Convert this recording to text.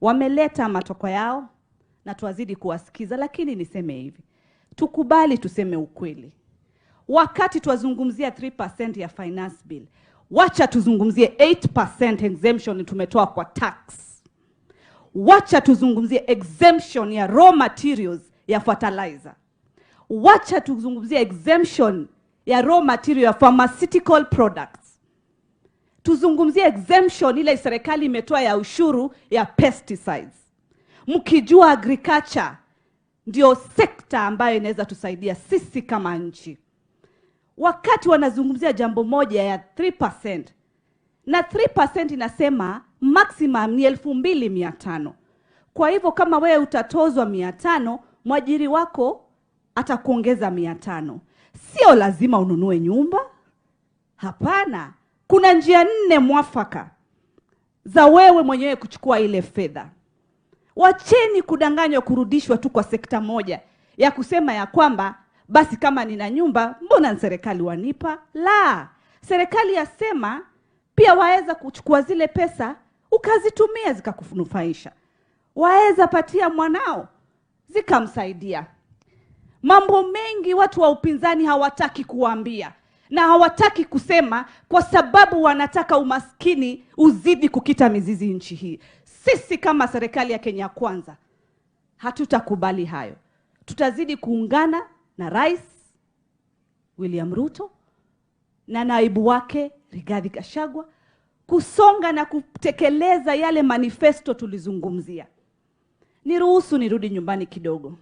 Wameleta matoko yao na tuwazidi kuwasikiza, lakini niseme hivi, tukubali tuseme ukweli. Wakati twazungumzia 3% ya finance bill, wacha tuzungumzie 8% exemption tumetoa kwa tax. Wacha tuzungumzie exemption ya raw materials ya fertilizer. Wacha tuzungumzie exemption ya raw material ya pharmaceutical products. Tuzungumzie exemption ile serikali imetoa ya ushuru ya pesticides. Mkijua agriculture ndio sekta ambayo inaweza tusaidia sisi kama nchi. Wakati wanazungumzia jambo moja ya 3% na 3% inasema maximum ni 2,500. Kwa hivyo kama wewe utatozwa 500, mwajiri wako atakuongeza 500. Sio lazima ununue nyumba, hapana. Kuna njia nne mwafaka za wewe mwenyewe kuchukua ile fedha. Wacheni kudanganywa, kurudishwa tu kwa sekta moja ya kusema ya kwamba basi kama nina nyumba mbona serikali wanipa? La, serikali yasema pia waweza kuchukua zile pesa ukazitumia zikakunufaisha, waweza patia mwanao zikamsaidia. Mambo mengi watu wa upinzani hawataki kuambia na hawataki kusema kwa sababu wanataka umaskini uzidi kukita mizizi nchi hii. Sisi kama serikali ya Kenya Kwanza hatutakubali hayo. Tutazidi kuungana na Rais William Ruto na naibu wake Rigathi Gachagua kusonga na kutekeleza yale manifesto tulizungumzia. Niruhusu nirudi nyumbani kidogo.